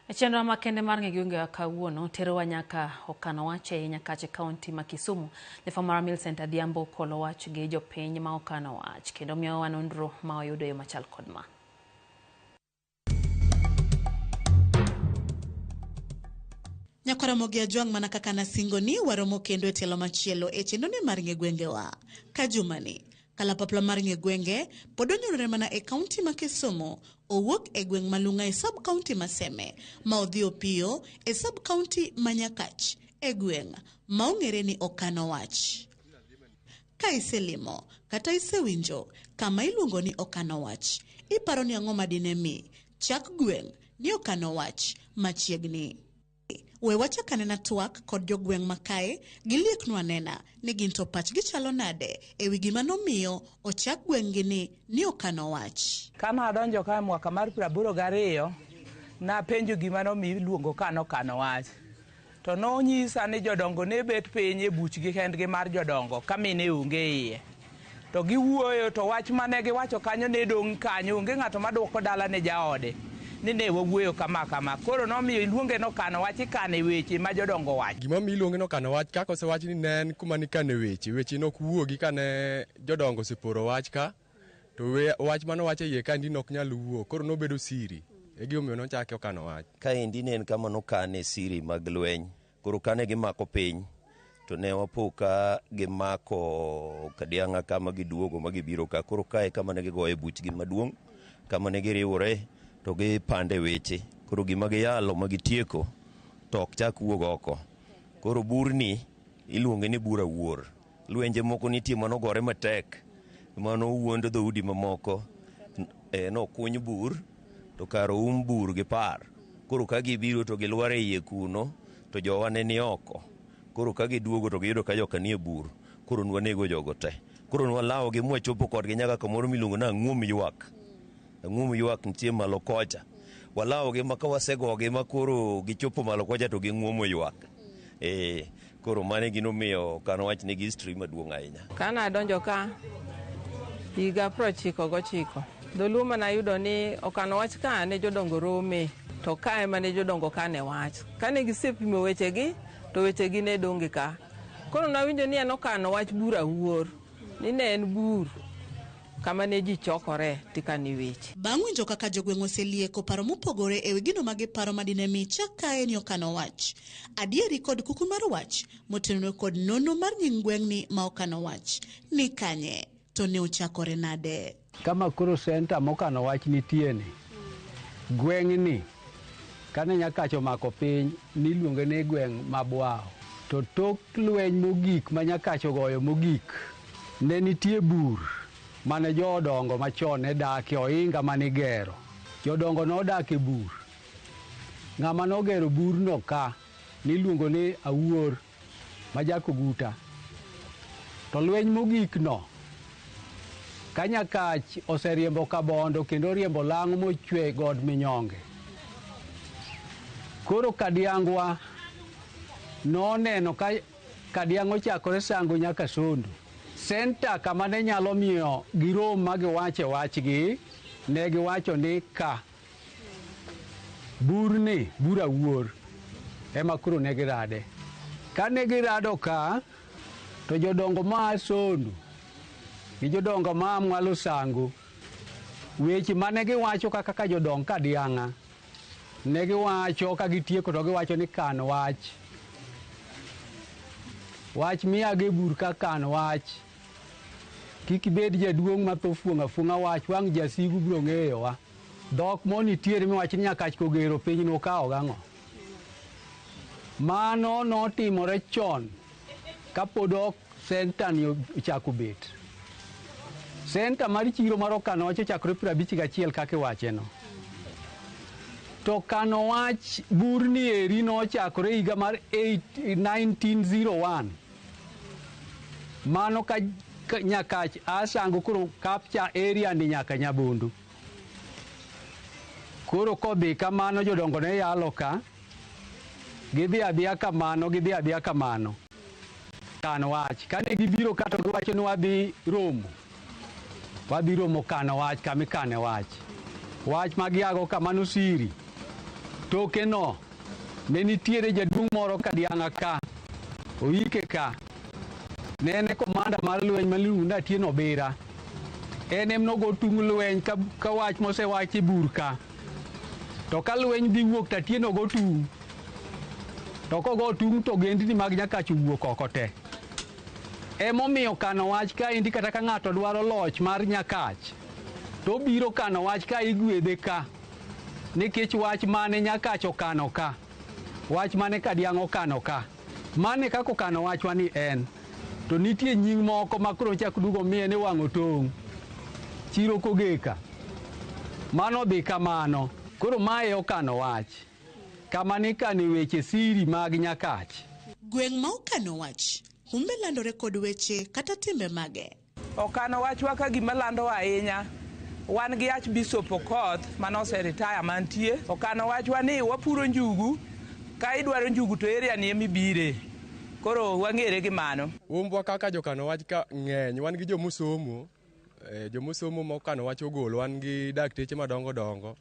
E chenro makende mar ng'e gwenge kawuono terowa nyaka okano wach ei Nyakach e kaunti ma Kisumu. Jafwambo marwa Millicent Adhiambo okolo wach gi jopiny ma okano wach kendo miyowa nonro ma oyudo e yo machal kod ma. Nyakwaramogi Ajwang' mana kaka nasingo ni waromo kendo e tielo machielo e chenro ni mar ng'e gwengewa. Ka jumani, kalapapla mar ng'e gwenge pod onyuolore mana e kaunti ma Kisumu, owuok e gweng' ma Lung'a e sub kaunti ma Seme, ma odhi opiyo e sub kaunti ma Nyakach e gweng' ma ong'ere ni Okano Wach. Ka iselimo kata isewinjo kama iluongo ni Okano Wach, iparo ni ang'o madine mi chak gweng' ni Okano Wach machiegni. We wachak anena twak kod jogweng' ma kae gilieknwa anena ni gin to pachgi chalo nade e wi gima nomiyo ochak gweng'gi ni ni Okano Wach. Kane adonjo ka e mwaka mar 82, napenjo gima nomiyo iluongo ka ni Okano Wach. To nonyisa ni jodongo ne bet piny e buchgi kendgi mar jodongo ka mine onge iye. To giwuoyo to wach mane giwacho kanyo ne dong' kanyo, onge ng'ato maduoko dala ne jaode ni ne wawuoyo kama kama. Koro nomiyo iluonge ni Okano Wach, ikane weche ma jodongo wacho. Gima omiyo iluonge ni Okano Wach, kaka osewach ni ne en kuma nikane weche, weche ne ok wuogi kane jodongo oseporo wach ka, to wach mane owach e iye kaendi ne ok nyal wuok, koro nobedo siri. E gima omiyo nochake Okano Wach. Kaendi ne en kama nokane siri mag lweny. Koro kane gimako piny, to ne wapo ka gimako Kadiang'a kama giduogo ma gibiro ka. Koro kae kama ne gigoye buchgi maduong', kama ne giriwore to gipande weche. Koro gima giyalo ma gitieko to ok chak wuog oko. Koro burni iluonge ni bur awuor. Lwenje moko nitie manogore matek, manowuondo dhoudi mamoko, nokuny bur to kar oum bur gi par. Koro ka gibiro to gilwar e iye kuno, to jowa ne ni oko. Koro ka giduogo to giyudo ka joka nie bur, koro nwanego jogo te. Koro nwalawogi mwachopo kodgi nyaka kamoro miluongo ni Ang'uom Ywak. Ang'uom Ywak nitie malo kocha. Walawogi ma ka wasegogi ma koro gichopo malo kocha to ging'uomo ywak. Koro mano e gino miyo Okano Wach nigi history maduong' ahinya. Kane adonjo ka higa 99, dholuo mane ayudo ni Okano Wach ka ne jodongo rome, to ka ema ne jodongo kane wach. Kane gisepimo wechegi, to wechegi ne donge ka. Koro nawinjo ni en Okano Wach bur awuor, ni ne en bur kama ne ji chokore tikane weche. Bang' winjo kaka jogweng' oselieko paro mopogore e wi gino ma giparo ma dine mi chak kae ni Okano Wach, adieri kod kuku mar wach motenore kod nonro mar nying gweng'ni ma Okano Wach ni kanye to ne ochakore nade? Kama koro senta mokano wach nitie ni, gweng'ni kane Nyakach omako piny niluonge ni gweng' Mabwao. To tok lweny mogik ma Nyakach ogoyo mogik, ne nitie bur mane jodongo machon ne dakie, ohinga mane igero. Jodongo nodak e bur. Ng'ama nogero burno ka niluongo ni Awuor ma Jakoguta. To lweny mogik no, ka Nyakach oseriembo Kabondo kendo oriembo Lang'o mochwe God Minyonge. Koro Kadiangwa noneno ka Kadiang' ochakore Sango nyaka Sondu. Senta kama ne nyalo miyo girom ma giwache wachgi, ne giwacho ni ka burni, bur awuor, ema koro ne girade. Kane girado ka, to jodongo maa Sondu gi jodongo maa mwalo Sango, weche mane giwacho kaka ka jodong Kadiang'a, ne giwacho ka gitieko to giwacho ni kan wach. Wach miago e bur ka kan wach. Kik ibed jaduong' ma tho fuong'o afuong'a wach, wang' jasigu biro ng'eyowa. Dhok mo nitiere miwacho ni Nyakach kogero piny nokawo gang'o. Mano notimore chon kapod ok senta ni ochako bet. Senta mar chiro mar Okano Wach ochakore 51 kaka iwache no. To Kano Wach burni eri nochakore higa mar 1901. Mano ka Nyakach a Sango koro capture area ni nyaka Nyabundu. Koro kodhi kamano jodongo ne yalo ka, gidhi adhiya kamano, gidhi adhiya kamano. Kan wach. Kane gibiro ka to giwacho ni wadhi romo. Wadhi romo kano wach, kama ikane wach. Wach ma giago ka mano siri. Toke no ne nitiere jaduong' moro Kadiang'a ka, oike ka. Ne en e komanda mar lweny miluongo ni Atieno Obira. En em nogo tung' lweny ka wach mosewach e bur ka. To ka lweny dhi wuok to Atieno go tung'. To kogo tung' to ogendni mag Nyakach owuok oko te. Emomiyo kano wach kaendi kata ka ng'ato dwaro loch mar Nyakach, to obiro kano wach ka igwedhe ka. Nikech wach mane Nyakach okano ka, wach mane Kadiang' okano ka, mane kaka okano wachwa ni en. To nitie nying moko ma koro chak duogo miye ni wang'o tong', chiro kogeka. Mano dhi kamano. Koro mae okano wach. Kama nikane weche siri mag Nyakach. Gweng' ma okano wach, humbe landore kod weche kata timbe mage. Okano wachwa ka gima lando ahinya. Wan gi Archbishop Okoth mane oseretire mantie. Okano wachwa ni wapuro njugu, ka idwaro njugu to area ni emibire. Koro wang'ere gi mano. Umbwa kaka jokano wach ka ng'eny, wan gi jomosomo, jomosomo mokano wach ogolo, wan gi dakteche madongo dongo,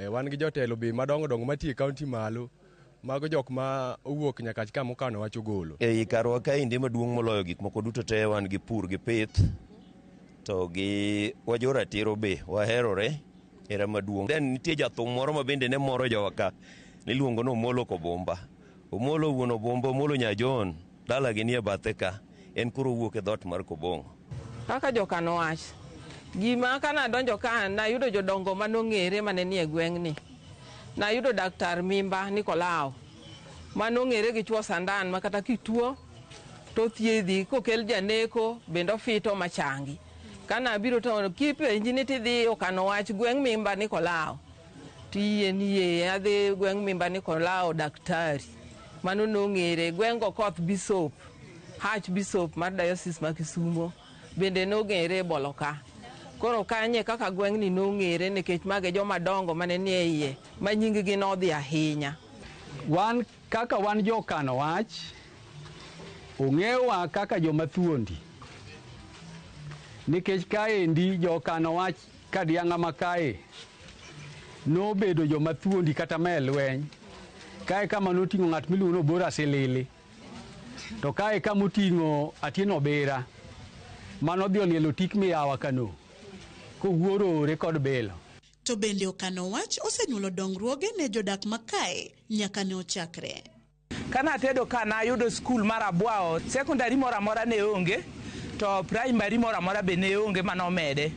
wan gi jotelo be madongo dongo matiyo e kaunti malo. Mago jok ma owuok Nyakach ka mokano wach ogolo. Ei karwa kaendi maduong' moloyo gik moko duto te wan gi pur gi pith to gi wajoratiro be waherore hera maduong'. Then nitie jathum moro ma bende ne moro jowa ka niluongo ni Omolo Kobumba. Omolo wuon Obumba, Omolo nya John, dalagi nie bathe ka. En koro owuok e dhoot mar Kobong'o. Kaka jokano wach, gima kanadonjo ka nayudo jodongo manong'ere mane nie gweng'ni. Nayudo Daktar Mimba Nikolao manong'ere gi chuo sandan ma kata kituo to thiedhi, kokel janeko bende ofito machangi. Kana biro to kipenji ni tidhi okano wach gweng' Mimba Nikolao, tiyie ni yie adhi gweng' Mimba Nikolao daktari. Mano nong'ere gweng' Okoth Bishop, Archbishop mar Diocese ma Kisumo bende nong'ere e Bolo ka. Koro kanye kaka gweng'ni nong'ere nikech mago e joma dongo mane nie iye ma nying gi nodhi ahinya. Wan kaka wan jokano wach, ong'ewa kaka joma thuondi. Nikech kaendi jokano wach Kadiang'a ma kae nobedo joma thuondi kata ma e lweny. Kae kama noting'o ng'at miluongo ni Obora Silili. To kae kama oting'o Atieno Obira manodhi olielo tik miyawa kano kowuorore kod bilo. To bende okano wach osenyuolo dongruoge ne jodak ma kae nyaka ne ochakre. Kana tedo ka nayudo skul mar Abwao, secondary moro amora ne onge, to primary moro amora be ne onge manomede.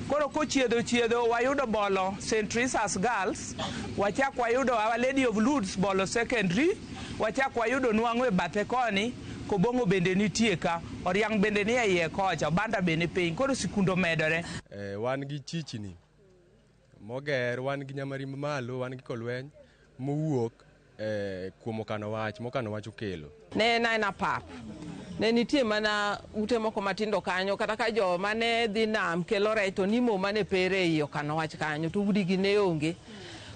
Koro kochiedho chiedho wayudo Bolo St. Teresa's Girls, wachak wayudo Our Lady of Lourdes Bolo Secondary, wachak wayudo Nwang'o e bathe koni, Kobong'o bende nitie ka, Oriang' bende ni e iye kocha, Obanda be ni piny. Koro sikunde omedore. Wan gi chichni moger, wan gi Nyamarimb malo, wan gi Kolweny mowuok kuom okano wach, mokano wach okelo. Ne en aena pap. Ne nitie mana ute moko matindo kanyo kata ka joma ne dhi nam kelo rech to nimo mane pere ei okano wach kanyo to udi gi ne onge.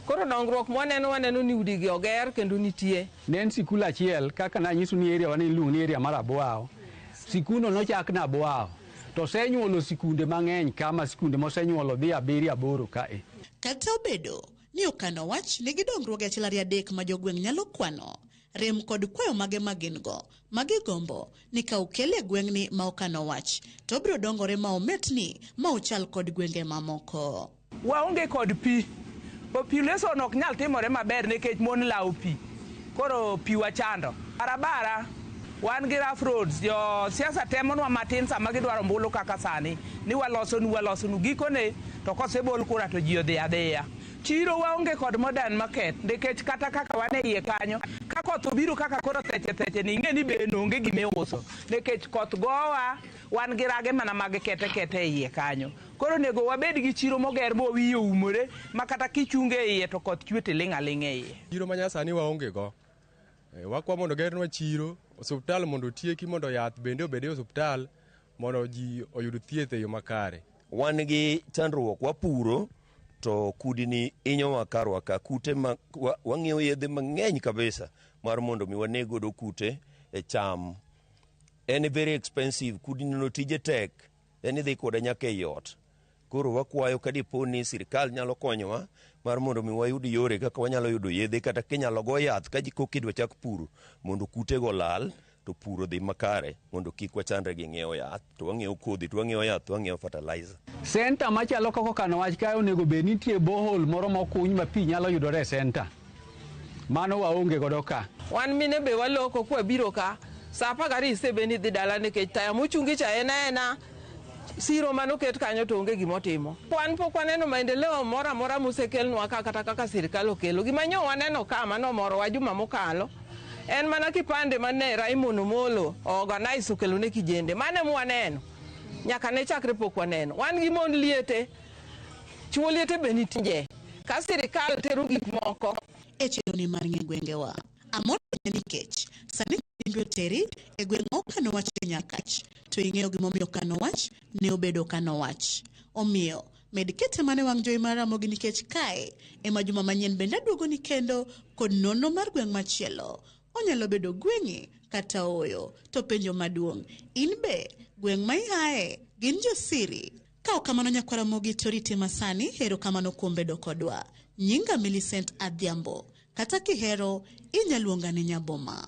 Koro dongruok mwaneno waneno ni udi gi oger kendo nitie. Ne en sikul achiel kaka nanyisu ni area wa ni iluongo ni area mar Abwao. Sikundno nochak na Abwao. To osenyuolo sikunde mang'eny kama sikunde mosenyuolo dhi abiriyo aboro kae. Kata obedo ni okano wach nigi dongruoge achiel ariyo adek ma jogweng' nyalo kwano, rem kod kwayo mage ma gin go ma gigombo ni ka okel e gweng'ni ma okano wach to obiro dongore ma ometni ma ochal kod gwenge mamoko. Waonge kod pi. Population ok nyal timore maber nikech mon lawo pi. Koro pi wachando. Barabara wan gi rough roads. Jo siasa temonwa matin sama gidwaro ombulu kaka sani ni walosonu walosonu gikone to kosebol kura to ji odhi adhiya. Chiro waonge kod modern market nikech kata kaka wan e iye kanyo ka koth obiro kaka koro theche theche ni ing'e ni be onge gimiuso nikech koth gowa wan gi rage mana mag kete kete e iye kanyo. Koro onego wabed gi chiro moger ma wiye oumore ma kata kichunge e iye to koth chwe tiling' aling'a e iye. Chiro ma nyasani waonge go. Wakwa mondo gernwa chiro, osuptal mondo otieki mondo yath bende obed e osuptal mondo ji oyud thieth e yo makare. Wan gi chandruok, wapuro to kudni hinyowa karwa ka. Kute ma wang'iewo yedhe mang'eny kabisa mar mondo mi waneg godo kute e cham. En very expensive, kudni no tije tek, en idhi kode nyaka ei ot. Koro wakwayo ka dipo ni sirikal nyalo konyowa Mar mondo mi wayud yore kaka wanyalo yudo yedhe kata kinyalo go yath ka koka idwa chak pur mondo kutego olal to pur odhi makare mondo kik wachandre gi ng'iewo yath to wang'iewo kodhi to wang'iewo yath to wang'iewo fertilizer. Senta machalo kaka okano wach kae onego bed nitie borehole moro mokuny ma pi nyalo yudore e senta. Mano waonge godo ka. Wan mine be waloko kwabiro ka sa 12 isebe ni dhi dala nikech taya mochungi cha en aena siro manoket kanyo to onge gimotimo. Wan pok waneno maendeleo moro amora mosekelnwa ka kata kaka sirikal okelo. Gima nyo waneno ka manomorowa juma mokalo en mana kipande mane Raymond Omolo organize okelo ne kijende. Mano ema waneno. Nyaka ne chakre pok waneno. Wan gi mon liete, chuo liete be nitie. Ka sirikal tero gik moko E chenroni mar ng'e gwengewa. Amor ahinya nikech sani kendo oteri e gweng' ma okano wach e Nyakach to ing'eyo gimomiyo okano wach ne obedo okano wach. Omiyo med kete mana e wang' jowi mar Ramogi nikech kae ema juma manyien bende aduogoni kendo kod nonro mar gweng' machielo. Onyalo bedo gweng'i kata ooyo. To penjo maduong', in be gweng' ma iaye gin josiri? Ka ok kamano nyakwar Ramogi to rite masani, erokamano kuom bedo kodwa. Nyinga Millicent Adhiambo. Kata kihero, inya luonga ni Nyaboma.